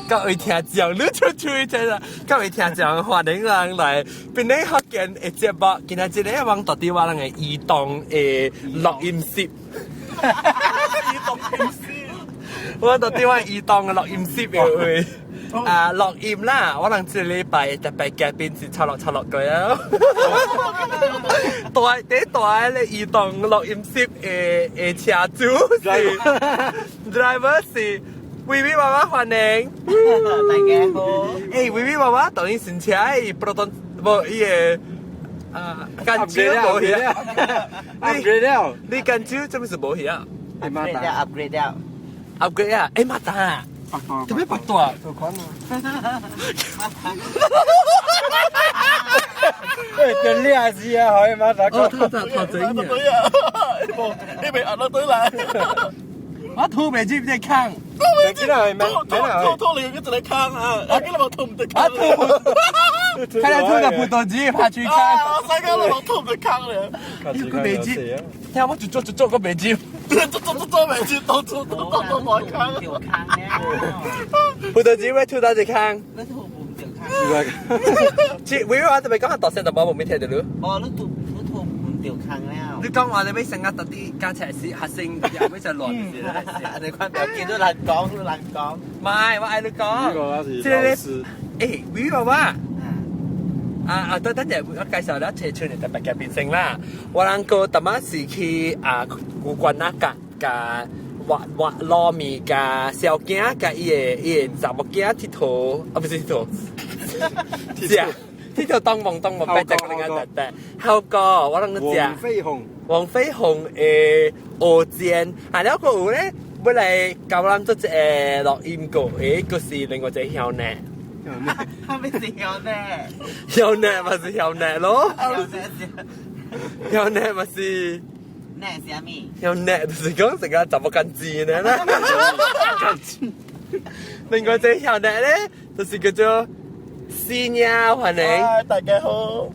各位聽眾，你出出真啦！各位聽眾，歡迎人來檳城福建的節目。今仔日咧，往到底我人的移動的錄音室。移動音室。我到底我移動的錄音室的位啊，錄音啦！我人這禮拜特別嘉賓是七六七六個啊！大第大咧移動錄音室的的車主是 driver 是微微娃娃，歡迎。大家好。欸，微微娃娃當然新車的 Proton 無伊個啊，甘蕉無去啊。 upgrade 了。你甘蕉做咩事無去啊？upgrade 了，upgrade 了。？upgrade 啊！欸，馬達啊！做咩白大？做款啊！喂，真靚死啊！可以馬達。哦，頭頭頭仔啊！你未壓落對來。我吐袂入這坑。你見啦，咩？吐吐吐你個一個坑啊！啊，幾粒吐唔得坑。啊吐！看來吐個葡萄籽拍出坑。啊，三個粒吐唔得坑咧。你個袂入，聽我做做做做個袂入。做做做做袂入，都做都都都冇坑。條坑咧。葡萄籽會吐到這坑。你吐唔條坑。這為我特別講下大聲，就冇冇聽到你。哦，你吐你吐唔條坑了。你講話你要成日特啲加齊是核心，又要就亂是啦。你看表見都難講，都難講。唔係，我愛你講。呢個是老師。欸，微娃娃。啊啊！等等陣，我介紹了一出嚟特別嘅變聲啦。我兩個特媽是去啊古關那甲甲挖挖糯米甲小囝甲伊個伊個查某囝𨑨迌，啊不是𨑨迌，食𨑨迌當夢當夢，白食個另外特特。後個我兩個食。黃飛鴻。黃飛鴻的蚵煎，啊了個有咧，要來教咱做一個錄音個，誒，個是另外一個曉呢。係咪是曉呢？曉呢嘛是曉呢咯。曉呢嘛是。呢是啥物？曉呢就是講成個查某干子呢啦。另外一個曉呢咧，就是叫做死鳥，歡迎。大家好。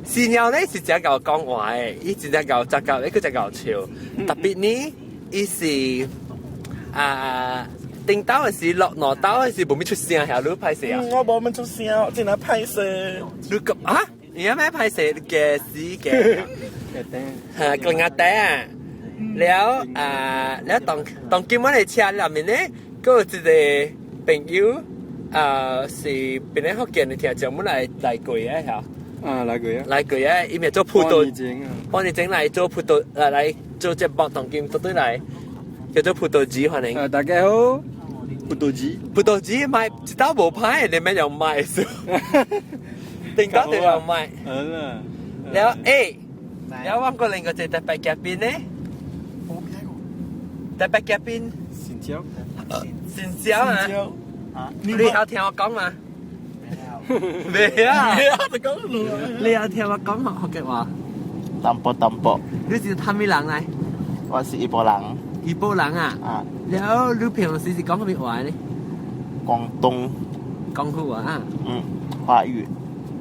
死鳥咧是真𠢕講話的，伊真正𠢕真𠢕，伊閣真𠢕笑。特別呢，伊是啊。頂到的是落挪到的是無咪出聲，遐你歹勢啊？我無咪出聲，真係歹勢。你講啊？你有咩歹勢？嘅死嘅，嚇更加底啊！了啊，了當當今我的車內面咧，閣有一個朋友啊，是檳城福建的聽眾，本來來過的嚇。啊，來過啊！來過啊！伊咪做葡萄，半年前來做葡萄，來做節目，當今倒轉來叫做葡萄籽，歡迎。啊，大家好。葡萄籽，葡萄籽買一道無歹，你免用買數，頂到就用買。嗯了欸，了我個另外一個特別嘉賓呢？特別嘉賓。新椒。新椒啊！你有聽我講嗎？未啊！你有聽我講嗎？福建話。淡薄淡薄。你是啥物人來？我是怡保人。怡保人啊？啊。了，你平常時是講啥物話呢？廣東。廣東話啊？嗯，華語。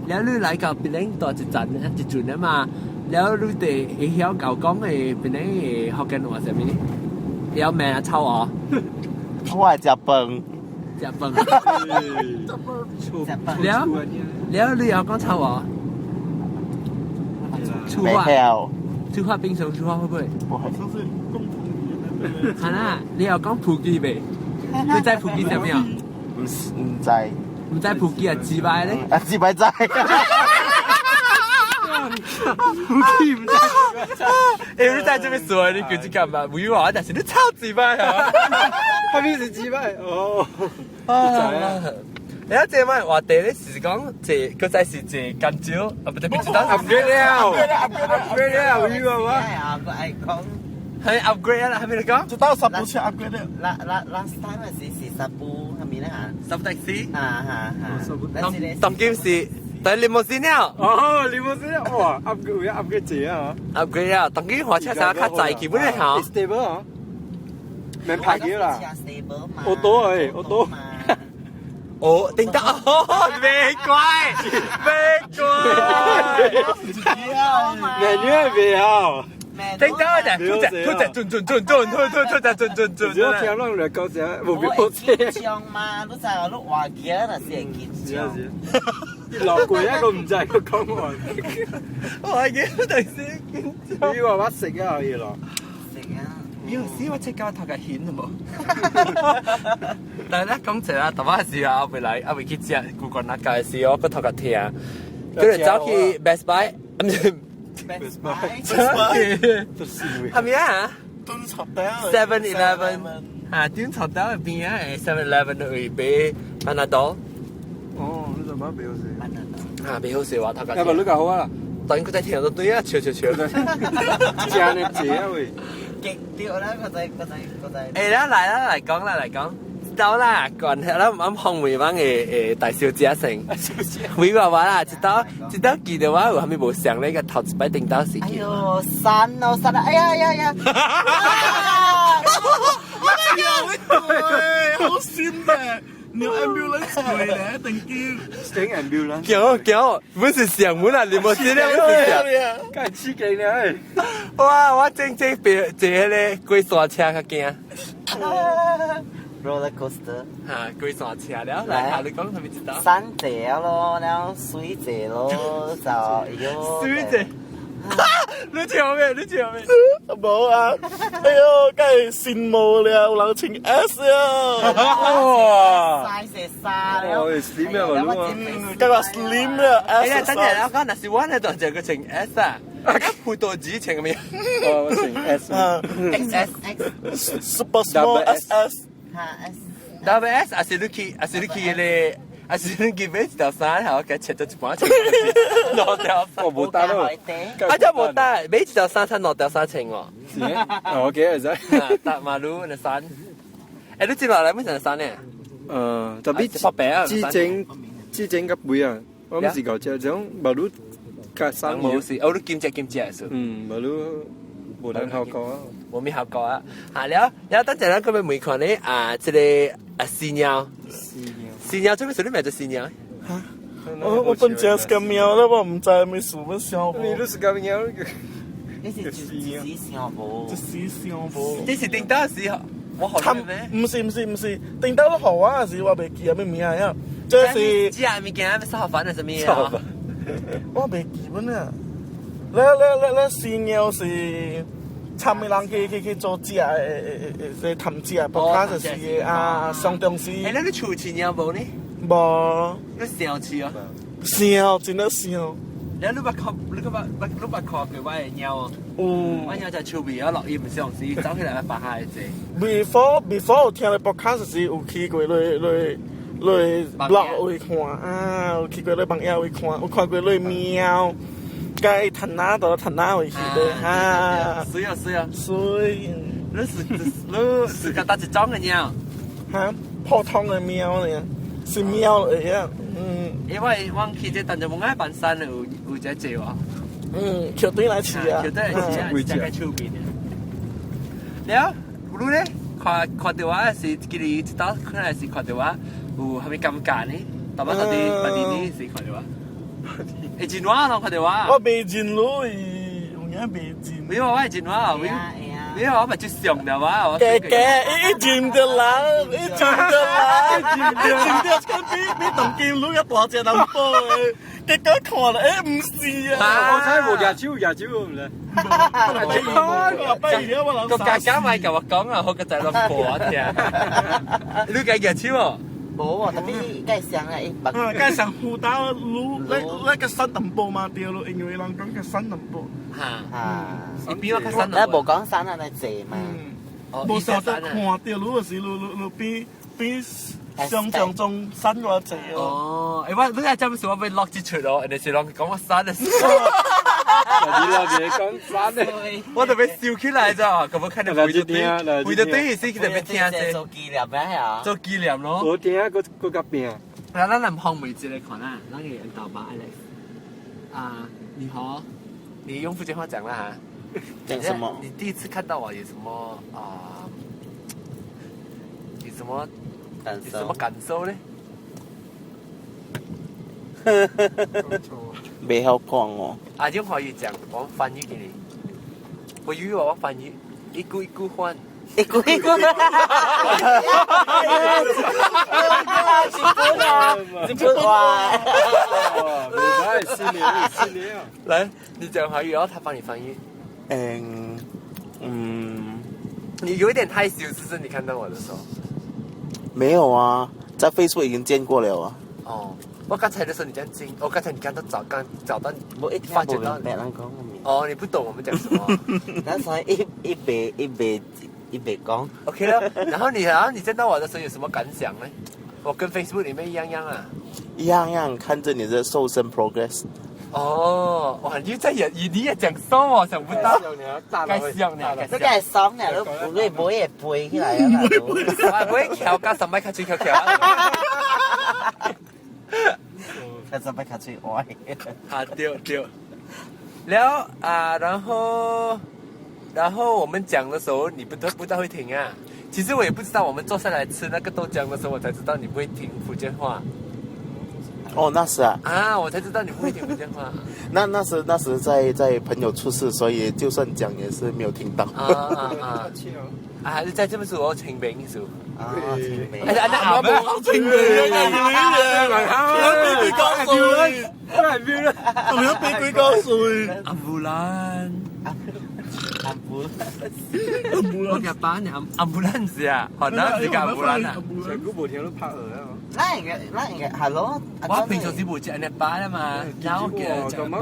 了，你來到檳城蹛一陣一陣啊嘛？了，你哋會曉𠢕講的檳城的福建話啥物呢？會曉罵臭哦？我係食飯。食飯。了了，你會曉講臭哦？粗話。粗話檳城粗話會不會？不會。係啦，你有講普吉未？你知普吉啥物啊？唔唔知。唔知普吉啊，雞掰咧？啊，雞掰知。普吉唔知。欸，你在這邊說，你估計幹嘛？唔要話，但是你超雞掰啊！他邊是雞掰哦。啊！你一這擺話題咧是講這個再是這甘蕉，啊不對，不知道 upgrade 了，upgrade 了，有啊嘛？啊，我愛講。係 upgrade 啦，係咪你講？就到十部車 upgrade 了。 Last time 是十部，係咪咧嚇？十 taxi。啊啊啊！當當今是，但係 limousine 了。哦，limousine，哇，upgrade upgrade 這啊！upgrade 啊！當今火車啥較載基本的嚇。 stable 啊，免拍機啦。 stable 嘛。我多誒，我多。哦，頂到哦，別怪，別怪。美女別啊！頂到就吐隻吐隻轉轉轉轉吐吐吐隻轉轉轉。只要聽人來講啥，無我表會緊張嘛？你知哦，你換機若是會緊是啊張。是。伊落過一個唔知佢講話。我記得第四緊張。你話我食啊，伊咯。食啊！有時我即刻頭殼顯好冇？但係咧講真啊，頭擺時啊，我未來啊未去食古關那家時，我個頭殼疼，佢就走去 Best Buy，唔是 Best Buy。係咪啊敦插頂？7-Eleven 嚇，敦插頂邊啊？7-Eleven 去買 Panadol。哦，你做乜表示？啊，袂好勢話頭殼。要不你較好啊？當然佢在聽到對啊，笑笑笑。食呢濟啊喂！極掉啦！個仔個仔個仔。誒啦，來啦，來講啦，來講。到啦，關係啦，啱紅梅灣嘅大小姐成，梅娃娃啦，一道一道記得我有啥物無相咧個頭一擺頂到時。哎呦，散咯散啦！哎呀呀呀！對，好閃嘅，你 ambulance 過嚟，定叫請 ambulance。叫叫，不是上門啊，你冇知咧，不是上。梗係黐勁咧！哇，我正正別坐迄個過山車較驚。 Roller coaster。嚇，過山車了，來下你講啥物一道？山坐咯，然後水坐咯，就哎呦。水坐。你笑咩？你笑咩？冇啊！哎呦，梗係羨慕你啊，有人穿 S 啊！哇！曬成沙了。哦，slim 啊嘛，梗係 slim 啊！哎呀，等陣我講，若是我呢，就就個穿 S 啊，葡萄籽穿咩？哦，我穿 S。 XS X Super small SS。嚇 S。 Double S，還是你去，還是你去迄個，還是你去買一條衫，然後給切咗一半，切兩條衫。我無得咯。啊，真無得，買一條衫才兩條衫穿喎。是咩？我記得啫。搭馬路那衫。欸，你接落來咩成衫呢？特別之前之前個背啊，我唔是舊隻，種馬路較衫冇事，哦，你兼職兼職是？嗯，馬路無得效果啊。無咩效果啊！嚇了，了等陣咱佢要問看呢啊，這個啊屎尿，屎尿做咩事？你咪做屎尿？嚇！我本食是個貓啦，我唔知咩事，我想無。你都是個貓。你是一時想無？一時想無。這是頂到時我學咩？唔是唔是唔是，頂到學我嗰時我袂記啊咩名啊，這是。食物件咩燒飯還是咩啊？我袂記本啊。咧咧咧咧，屎尿是。參的人去去去做食的，誒誒誒，探食，博卡就是啊，上重視。欸，你厝飼貓無呢？無。你想飼哦？想，真的想。你你捌看，你捌捌你捌看過我的貓哦？有。我貓在厝邊啊，落雨毋上時，走起來拔下來坐。 Before 有聽咧博卡時有去過咧咧咧 blog 位看啊，有去過咧網頁位看，有看過咧貓。該騰哪到騰哪位去的哈？是啊是啊，水。你是你是個打一種的貓？哈，普通的貓呢？是貓而已。嗯。因為我去這當就冇愛辦山有有這隻喎。嗯，橋對來飼啊。橋對來飼啊，只個手邊的。了，你咧看看到我是今日一早可能是看到我有啥物感覺呢？淡薄到底到底你是看到我？會認我咯，看到我。我袂認你，有影袂認。沒有，我會認我，沒有，沒有，我咪就上了我。假假，伊認著人，伊認著人，伊認著個比比董金女較大隻人寶的，結果看了，欸，毋是啊。我猜無舉手，舉手毋咧。個家家咪共我講啊，好個仔攏播聽。你該舉手無？無喎，特別該上啊，伊目。該上輔導路，你你個瘦淡薄嘛對咯，因為人講較瘦淡薄。嚇嚇！伊比我較瘦。你無講瘦啊，你濟嘛？無少得看到你就是你你你比比想像中瘦偌濟哦。哦，欸，我你係真是我欲落這出咯，人哋是攏講我瘦的。你老別講瘦的，我特別笑起來咋，咁我看到為咗對，為咗對是特別聽者。做紀念咩啊？做紀念咯。我聽閣閣較拼。來，咱來訪問一個看啊，咱個引導吧，Alex。啊，你好，你用福建話講啦嚇。講什麼？你第一次看到我有什麼啊？有什麼感有什麼感受呢？袂曉講哦。啊，用華語講，我翻譯給你。我以為我翻譯一句一句換。一句一句。日本啊，日本話。哦，你真係犀利，犀利啊！來，你講華語，然後他幫你翻譯。你有一點害羞，是不是？你看到我的時候。沒有啊，在 Facebook 已經見過了啊。哦，我剛才的時候你這樣進，我剛才你剛到找剛找到你，我一聽發覺到無明白人講嘅物。哦，你不懂我們講什麼。咱所以一一袂一袂一袂講。 OK 了，然後你見到我的時候有什麼感想呢？我跟 Facebook 裡面一樣樣啊。一樣樣看着你的瘦身 progress。哦，哇！你在也你也講瘦哦，想不到。該笑呢，你該爽呢，你你尾會飛起來啊！我會翹加十米較水翹翹。較十米較水歪。啊，對對。然後啊，然後我們講的時候，你不大會聽啊。其實我也不知道，我們坐下來吃那個豆漿的時候，我才知道你不會聽福建話。哦，那時啊。啊，我才知道你不會聽福建話。那時在朋友出事，所以就算講也是沒有聽到。啊啊啊！啊，你在這本書我清明書。啊，清明。哎，那阿妹，清明啊，你俾鬼交稅，仲要俾鬼交稅。阿布蘭，阿布，我嘅班你阿布蘭子啊，好難是個阿布蘭啊。上古無聽都拍鵝啊！咱應該咱應該係咯。我平常時無食呢班啊嘛，然後嘅食班。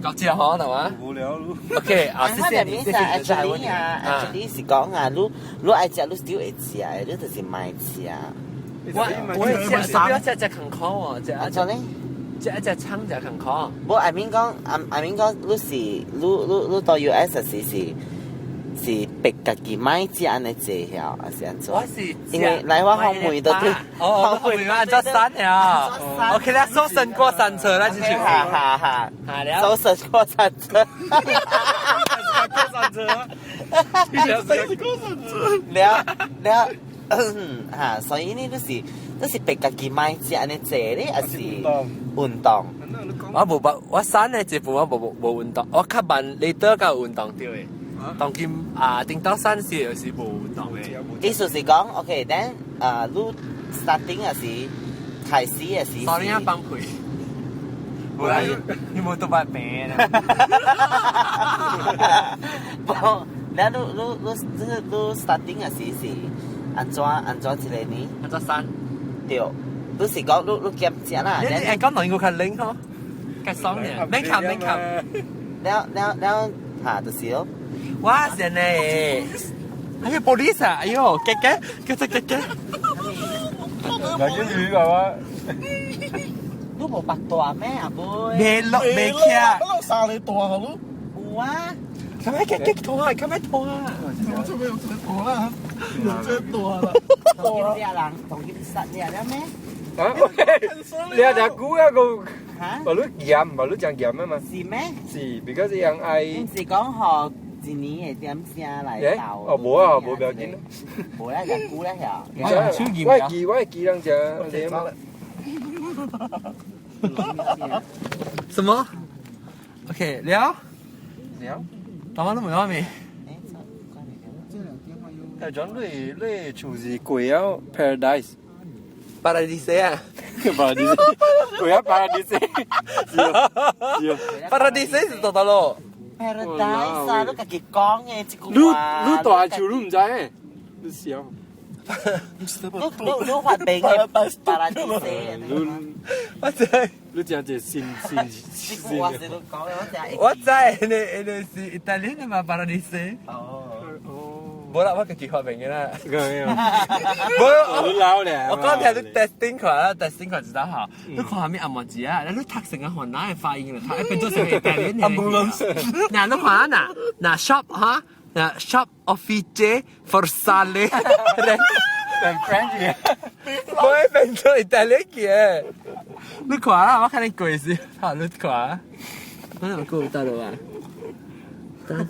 搞食好係嘛？無聊咯。 OK，啊，謝謝你，謝謝你再問你啊。Actually 是講啊，你你愛食，你就會食的，你就是莫食。我食，不要食食健康哦，食安怎呢？食一隻撐就健康。無，I mean 講，I mean 講，你是你你你到 US 時是逼家己莫食按呢濟曉，還是按怎？我是因為來我訪問都對，哦，訪問按怎刪了？OK 啦，瘦身過山車啦，就是。哈哈哈！哈瘦身過山車。過山車。瘦身過山車。了了，哈，所以呢，就是逼家己莫食按呢濟咧，還是運動？我無把，我瘦呢這部分我無無運動，我較慢，你倒較有運動對的。當今啊，頂到瘦時又是無運動的。意思是講，OK，then 啊，你 starting 也是開始也是。 Sorry 啊，放屁。無啦，你無都捌病啦。無，了你你你你你 starting 也是是按怎按怎一個呢？按怎瘦？對，你是講你你減食啦。你你講兩個較冷吼，較爽點，免看免看。了了了，嚇就是咯。哇塞呢！哎呦，police 啊！哎呦，吉吉，吉吉吉吉。嗱，跟住係嘛？你無白大咩阿妹？未落未起。我三個大好咯。有啊。咁樣吉吉痛啊！咁樣痛啊！我這邊有這個大啦，有這個大啦。同佢隻人，同佢殺隻了咩？啊，你係隻估一個。嚇？無你鹹，無你講鹹啊嘛？是咩？是，because 人愛。唔是講學一年的點聲來鬥。哦，無啊，無不要緊。無啦，隻估咧曉。我會記人食。什麼？OK，了。了。大媽都沒有未？誒，講你你厝是過了 Paradise。 Paradise 啊！Paradise，過了 Paradise。是啊，是啊。 Paradise 是多大咯？Paradise 啊，你家己講的這句話。你你大樹你毋知的，你笑。你你發明的 Paradise。我知。你真係新新新。我是你講的，我知。我知，你你是意大利的嘛？Paradise。哦。無啦，我家己發明的啦。無，我老咧。我講聽你 testing 看啦，testing 看知道哈。你看下面阿毛字啊，你讀成個雲南的發音啦，讀變做成意大利的。嗱，你看啊，嗱嗱 shop 哈，嗱 shop office for sale。變 French 嘅。我會變做意大利嘅。你看啊，我看你過時，好，你看。我有過得了啊？等下，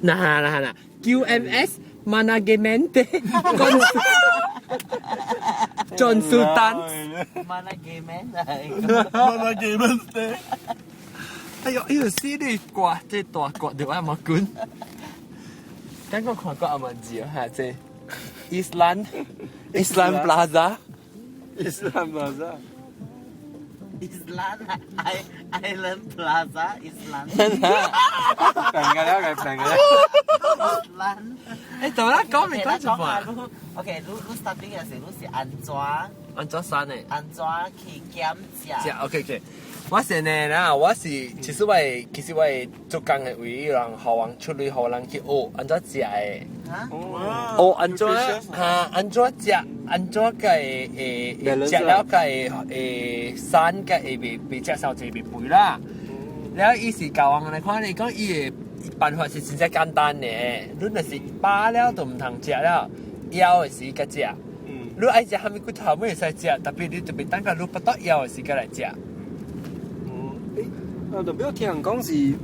嗱嗱嗱，QMS Management Consultant Management Management。哎呦，哎呦，死你刮，這大刮著我毛管。等我看過阿文字啊，這 Island Island Plaza。 Island Plaza。 Island Island Plaza Island 平嘅啦，係平嘅啦。 Island。誒，就啦，講未講住嘛？ OK，你 starting 嘅時，你是按怎？按怎刪的？按怎去減食？食 OK OK。我是呢啦，我是其實我的其實我的做工的位有人予人出嚟，予人去學按怎食的。嚇？學按怎嚇？按怎食？按怎個會食了個會會瘦個會袂袂食傷濟袂肥啦。了伊是教人來看，你講伊的辦法是真正簡單的。你若是飽了就毋通食了，枵的時才食。你愛食啥物骨頭，會使食，特別你特別等到你腹肚枵的時才來食。哦，誒，啊，特別我聽人講是，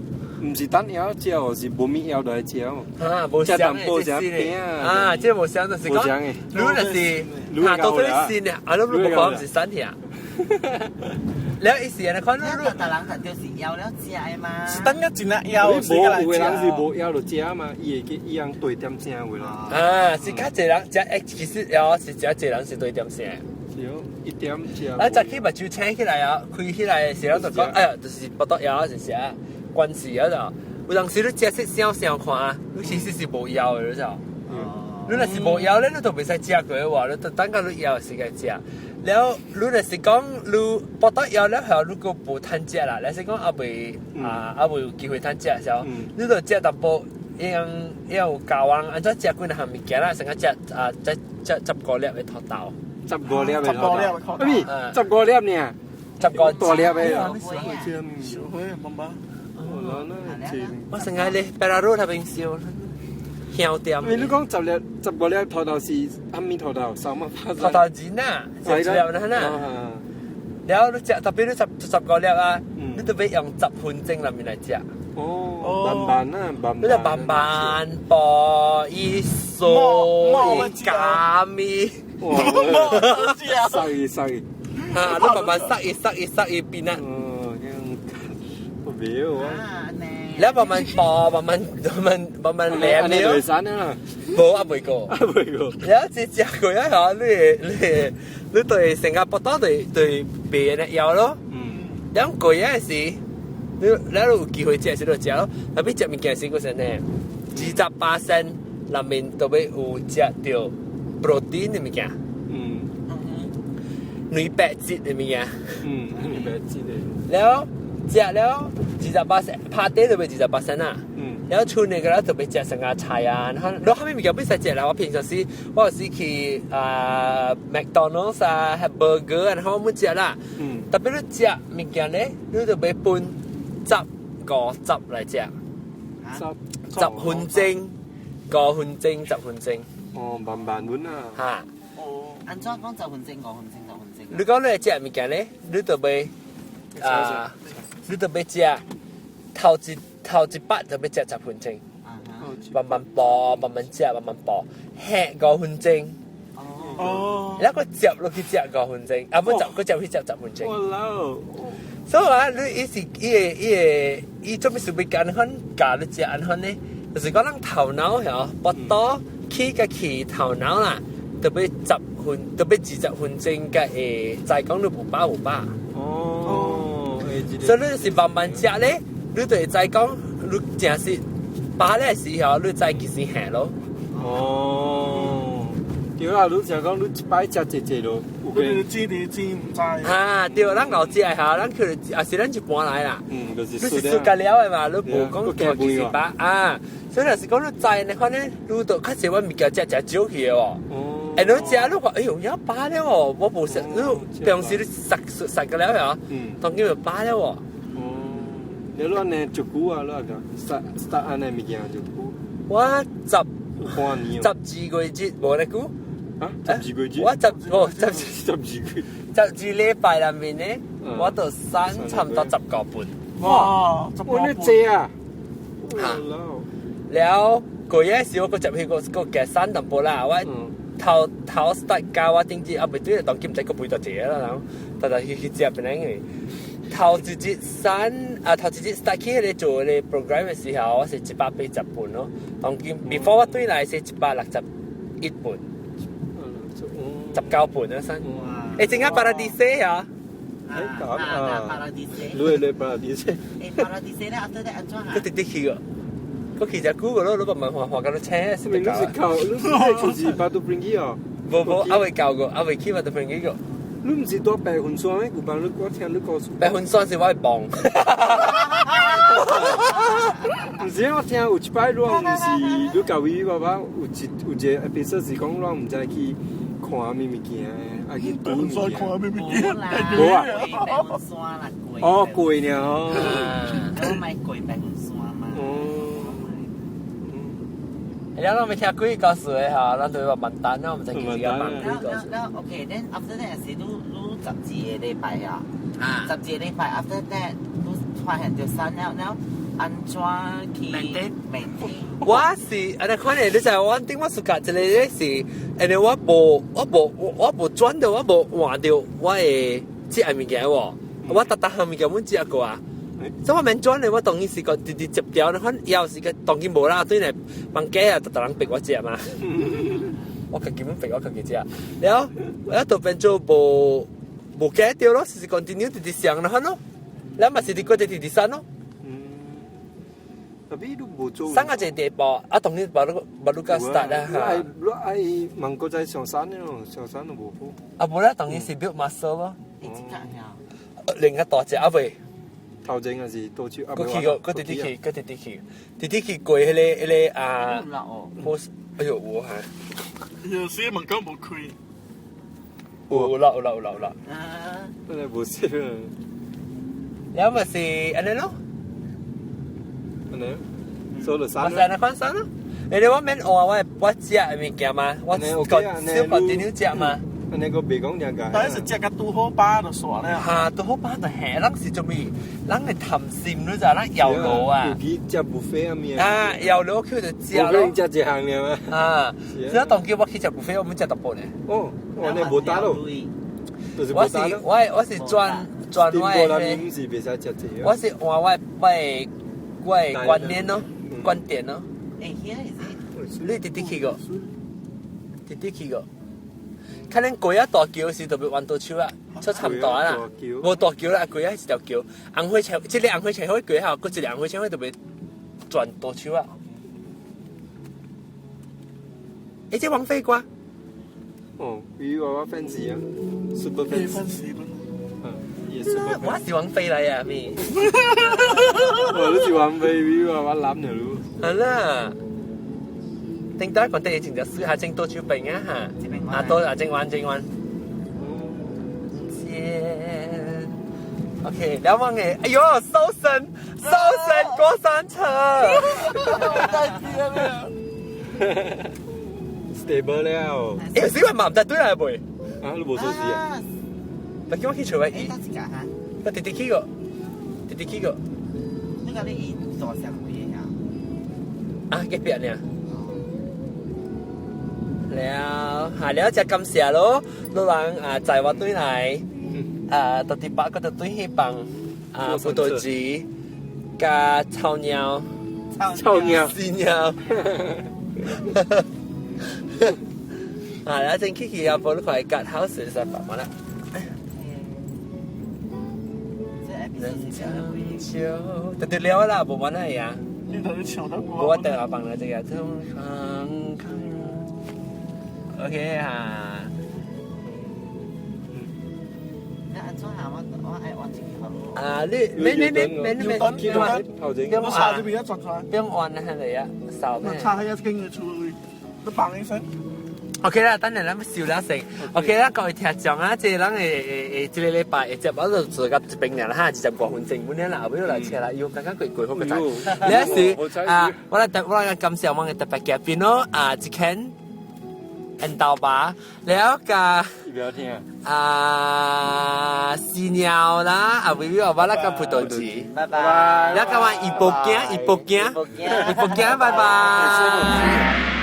毋是等枵食哦，是無物枵就來食哦。啊，無相的，這是啊，這無相就是講，你若是啊，到底新的，啊，你無講是瘦去啊。了伊是按呢款，你逐人就是枵了食的嘛。是等一陣啊，枵時來無有的人是無枵就食嘛，伊會記伊用對點聲有啦。啊，是較濟人食，欸，其實哦是誠濟人是對點聲。是哦，一點食。啊，早起目睭醒起來啊，開起來的時候就講，哎呀，就是腹肚枵是啥關係啊就。有當時你食色想想看，你其實是無枵的，你知無？你若是無枵咧，你就袂使食過話，你就等到你枵時間食。了，你若是講你腹肚枵了後，你閣無趁食啦，你是講猶未啊，猶未有機會趁食的時候，你就食淡薄，用有教人按怎食幾若項物件啦，先較食啊，食食十五粒的土豆，十五粒的十五粒的土豆，十五粒爾，十五大粒的。小可媽媽。我成日咧，白拉魯那邊燒香店。你講十粒十五粒土豆是啥物土豆？什麼？土豆仁啊，十粒啦呐。然後你食特別你十十五粒啊，你特別用10分鐘內面來食。哦，慢慢啊，慢慢。你就慢慢播，伊酥伊加味。哇！塞伊塞伊。啊，你慢慢塞伊塞伊塞伊變啊。啊！你慢慢播，慢慢慢慢慢慢舐了。山啊！無啊，未過。啊，未過。了一食過啊，吼，你你你對成個腹肚對對別人枵咯。嗯。兩過啊時，你你有機會食時就食咯。特別食物件時，嗰陣呢，28%內面都欲有食著 protein 的物件。嗯。蛋白質的物件。嗯，蛋白質的。了。食了28%，拍底就欲28%啊。然後剩的個就欲食成個菜啊，然後你啥物物件欲使食啦。我平常時我有時去啊 McDonald's 啊，食 burger 啊，然後我欲食啦。特別你食物件咧，你就欲分十五十來食。十10分鐘，5分鐘，十分鐘。哦，慢慢揾啊。嚇。哦。按怎講十分鐘、5分鐘、十分鐘？你講你食物件咧，你就欲啊。你就欲食頭一頭一擺就欲食十分鐘，慢慢播，慢慢食，慢慢播，吃5分鐘。哦。然後閣接落去食五分鐘，啊不，閣接去食十分鐘。哇老！所以啊，你伊是伊個伊個伊做咩事欲按款教你食按款呢？就是講咱頭腦嗬，腹肚起佮去頭腦啦，特別十分特別20分鐘才會知講你有飽無飽。哦。所以你是慢慢食咧，你就會知講你誠實飽咧時候，你知幾時下咯。哦，對啊，你就講你一擺食濟濟咯，有你知你知毋知？啊，對，咱後食下，咱去也是咱一般來啦。嗯，就是你是輸甲了的嘛，你無講幾時飽啊。所以若是講你知呢，反正你都較濟我物件食食少去的哦。哦。欸，你食你看，哎呦，也飽了哦，我無食，你平時你食食個了呀？嗯。當今就飽了哦。哦。你按呢足久啊？你個殺殺按呢物件足久？我十12個月無咧久。啊？十二個月？我十哦十12個月。12禮拜內面呢，我就瘦差毋多10個半。哇！哇！你濟啊！嚇！了過夜時我閣接去閣閣加瘦淡薄啦，我頭頭 start 教我頂次啊，袂對，當今毋知閣肥多濟啦，然後特特去去食變因為頭一日三啊，頭一日 start 起咧做咧 program 嘅時候，我是180磅咯。當今 before 我對來是161磅，19磅啊生。誒，正啱 Paradise 啊！啊啊，Paradise。你嚟 Paradise。誒，Paradise 咧，after that 安怎啊？佢直直去個，佢去隻股個咯，你慢慢畫畫到車是你是靠，你是就是 Batu Ferringhi 哦。無無，阿未教過，阿未去 Batu Ferringhi 過。你唔是住白雲山咩？古班你我聽你講。白雲山是我的夢。唔是，我聽有一擺你唔是你教伊爸爸有一有一個 episode 是講你唔知去看咩物件，啊去賭物件。看咩物件？無啊。白雲山啦，過。哦，過爾哦。我買過白雲山嘛。哦。你攏未聽鬼故事的吼，咱就話問單啦，毋知記一個問鬼故事。了 OK，then after that 是你你12個禮拜啊，12個禮拜 after that 你發現著瘦了了，按怎去 maintain？ maintain？我是按呢款的，你知我頂我暑假一個咧是，因為我無轉著，我無換著我的這個物件喎，我逐逐項物件阮食過啊。所以我免轉咧，我當然是個直直接掉，你看以後是個當然無啦，對咧房間啊，逐逐人逼我食嘛。我家己本逼我家己食，了我就變做無無改掉咯，是 continue 直直上啦，咯，了嘛是直過直直瘦咯。特別你無做。瘦個一個地步，啊，當然無你無你個 start 啦嚇。你愛芒果在上山咯，上山都無好。啊，無啦，當然是 build muscle 咯。你這個呀？另一大隻啊未？頭前還是倒手？過去過，過直直去，過直直去，直直去過彼個彼個啊。我，哎呦，我嚇。有時門口無開。有啦有啦有啦有啦。啊。本來無識啊。了咪是按呢咯。按呢？所以就瘦。我是按呢款瘦咯。你哋我免換我我食的物件嘛，我個小個點樣食嘛。按呢個袂講兩個。但是食甲拄好飽就煞了。嚇，拄好飽就係，咱是做咩？咱會貪心，你知？咱搖爐啊。有去食 buffet 啊咩？啊，搖爐去就食咯。無可能食一項爾嘛。啊，所以當叫我去食 buffet，我們食淡薄呢。哦，我呢無打咯。我是我我是轉轉我的。我是換我我的我的觀念咯，觀點咯。誒，here is it？你直直去過，直直去過。可能過一大橋時特別彎倒手啊，出差唔多啦。無大橋啦，過一一條橋，紅火車，這個紅火車會過後，閣一個紅火車會特別轉倒手啊。欸，這王菲歌。哦，伊娃娃 fans 啊，super fans。嗯，也是。我是王菲來啊，咪。我都是王菲，伊娃娃攬了咯。好啦。頂多講得疫情就試下整多手病啊嚇，啊多啊正彎正彎。見，OK，兩萬嘅，哎呦，搜神搜神過山車。 Stable 了。欸，小雲嘛唔得對來未？啊，你無鎖匙啊？但叫我去找伊。我直直去過，直直去過。你講你伊做啥物嘢啊？啊，隔壁呢？了，下了就感謝咯，老人啊載我轉來，啊到第八個就轉去放啊葡萄籽，加臭尿，臭尿，屎尿，啊，了正去去啊，無你看隔 house 就辦完啦。就對了啦，無完啦呀。我等下放啦，這個。OK 啊。那按怎下我我愛換一個好。啊，你免免免免免，我查這邊一轉出來，不用按啦，係啊，掃咩？查下一經嘅出去，你砰一聲。 OK 啦，等陣咱笑了成。OK 啦，各位聽眾啊，這咱會會會這個禮拜會接我就做到這邊啦，哈，25分鐘，本來啦後尾來車啦，又剛剛過過好個仔。你是啊，我來特我來感謝我嘅特別嘉賓咯，啊，一間煙豆吧，了個啊，屎尿啦，啊，微微我啦個葡萄籽，拜拜。了個話怡保鏡，怡保鏡，怡保鏡，拜拜。